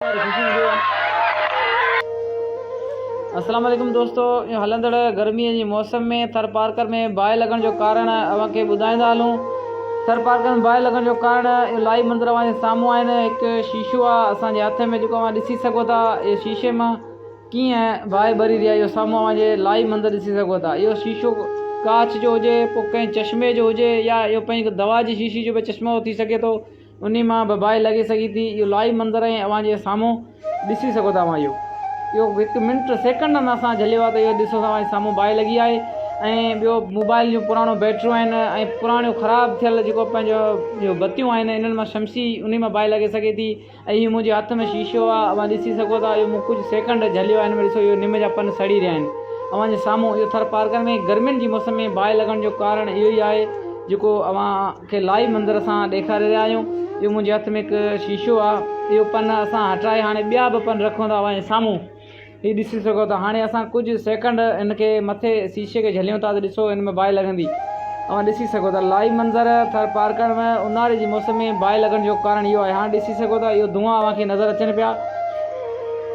السلام عليڪم دوستو هلندڙ گرمي جي موسم ۾ ٿر پارڪر ۾ باهه لڳڻ جو ڪارڻ اوهان کي ٻڌائيندا هلون ٿر پارڪر ۾ باهه لڳڻ جو ڪارڻ اهو لائيو منظر اوهان جي سامهون آهن هڪ شيشو آهي اسان جي هٿ ۾ جيڪو اوهان ڏسي سگهو ٿا اهو شيشي مان ڪيئن باهه ٻري رهي آهي اهو سامهون اوهان جي لائيو منظر ڏسي سگهو ٿا اهو شيشو ڪاچ جو هجي پوء ڪنهن چشمي جو هجي يا اهو پنهنجي دوا جي شيشي جو به چشمو ٿي سگهي ٿو انهي مان به باهه لڳي سگهي ٿي. اهو لائيو منظر ۽ اوهان جي سامهون ڏسي سگهو ٿا اوهان اهو اهو هڪ منٽ سيڪنڊ ۾ اسان جهليو آهي ته اهو ڏسو اوهان جي سامهون باهه لڳي آهي ۽ ٻيو موبائل جون پراڻو بيٽريون آهن ۽ پراڻيون خراب ٿيل جيڪو پنهنجو اهو بتيون آهن انهن مان شمسي انهي مان باهه لڳي سگهي ٿي ۽ هي منهنجي هٿ ۾ شيشو آ اوهان ڏسي سگهو ٿا اهو مون ڪجهه سيڪنڊ جهليو آهي هن ۾ ڏسو اهو نم جا پن سڙي رهيا آهن اوهان جي سامهون اهو ٿر پارڪر ۾ گرمين جي موسم ۾ باهه لڳڻ جو ڪارڻ اهو ئي آهي جيڪو اوهان کي لائيو منظر اسان ڏيکاري رهيا آهيون اهو منهنجي هٿ ۾ هڪ شيشو آ اهو پن اسان هٽائي هاڻي ٻيا به پن رکون ٿا اوهان جي سامهون هي ڏسي سگهو ٿا هاڻي اسان ڪجهه سيڪنڊ هن کي مٿي شيشي کي جهليون ٿا ته ڏسو هن ۾ باهه لڳندي اوهان ڏسي سگهو ٿا لائيو منظر ٿر پارڪر ۾ اونهاري جي موسم ۾ باهه لڳڻ جو ڪارڻ اهو آهي هاڻي ڏسي سگهو ٿا اهو دونهان اوهان کي نظر اچن پيا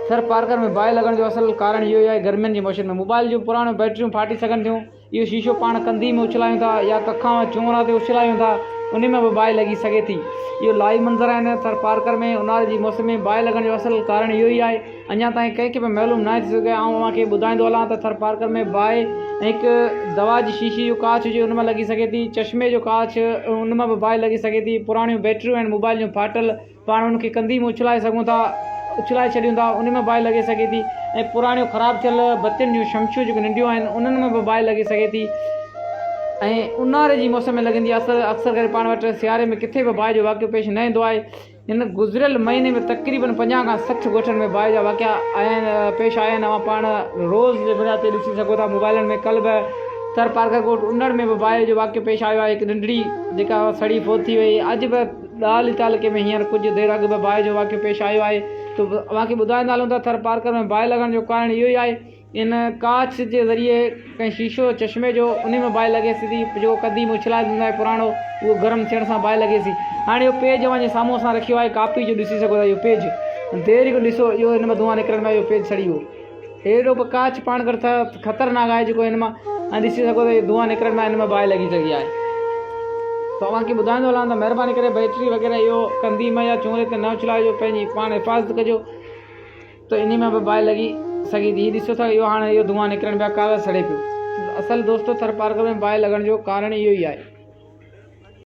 ٿر پارڪر ۾ باهه لڳڻ جو اصل ڪارڻ اهو ئي آهي گرمين جي موسم ۾ موبائل جون پراڻيون بيٽريون ڦاٽي سگهن ٿيون اهو شيشو پاڻ ڪنڌي ۾ اڇلايون ٿا يا ڪکان چونرا تي اڇلايون ٿا انهي ۾ به باهه لڳي سگهي ٿي. اهو لائيو منظر آهن ٿرپارڪر ۾ اونهاري جي موسم ۾ باهه لڳڻ جو اصل ڪارڻ اهو ئي آهي اڃا تائين ڪنهن کي به معلوم ناهي ٿي سگهيو آئون اوهان کي ٻڌائيندو هلان ته ٿرپارڪر ۾ باهه هڪ دوا جي شيشي جو ڪاچ هجي ان مان لڳي سگهي ٿي چشمي جو ڪاچ ان مان به باهه لڳي سگهي ٿي پراڻيون بيٽريون آهن موبائل جون ڦاٽل پاڻ ان کي ڪنڌي ۾ اڇلائي سگهون ٿا، اڇلائي ڇڏيون ٿا، ان ۾ باهه لڳي سگهي ٿي ۽ پراڻيون خراب ٿيل بتين جون شمشيون جيڪي ننڍيون آهن انهن ۾ به باهه لڳي سگهي ٿي ۽ اونهاري جي موسم ۾ لڳندي آهي اڪثر ڪري پاڻ وٽ سياري ۾ ڪٿي به باهه جو واقعو پيش نه ايندو آهي هن گذريل مهيني ۾ تقريبن 50 کان 60 ڳوٺن ۾ باهه جا واقعا آيا آهن پيش آيا آهن اوهان پاڻ روز جي بنياد تي ڏسي سگهو ٿا موبائلن ۾ ڪلهه به ٿر پارڪر ڳوٺ انڙ ۾ به باهه جو واقعو پيش آيو آهي هڪ ننڍڙي جيڪا سڙي فوت ٿي وئي اڄ به ڏاهلي تعلقي ۾ هينئر ڪجهه دير اڳ به باهه جو واقعو پيش آيو آهي ته اوهان کي ٻڌائيندا هلون ته ٿر پارڪر ۾ باهه لڳڻ جو ڪارڻ اهو ئي آهي ان ڪاڇ جي ذريعي ڪنهن شيشو چشمي جو انهي ۾ باهه لڳي ٿي جيڪو قديم اڇلائي ڏنو آهي پراڻو اهو گرم ٿيڻ سان باهه لڳي ٿي هاڻي اهو پيج اوهان جي سامهون اسان رکيو آهي ڪاپي جو ڏسي سگهو ٿا اهو پيج دير کان ڏسو اهو ان ۾ دونهان نڪرن پيا اهو پيج سڙي ويو اهڙو به ڪاڇ پاڻ ڪري تھ خطرناڪ آهي جيڪو هن مان ۽ ڏسي سگهو ٿا اهي دونهان نڪرن پيا هن مان باهه لڳي سگهي آهي ته اوهان کي ٻڌائيندو هلان ته مهرباني ڪري بيٽري وغيره اهو ڪنڌي مان يا چونري تي نه اڇلايو پنهنجي پاڻ حفاظت ڪجو ته انهي مان به باهه لڳي سگهي ٿي هي ڏسو ٿا اهو هاڻي اهو دونهان نڪرن پيا ڪاغذ سڙي پيو اصل دوستو ٿر پارڪر ۾ باهه لڳڻ جو ڪارڻ اهو ئي آهي.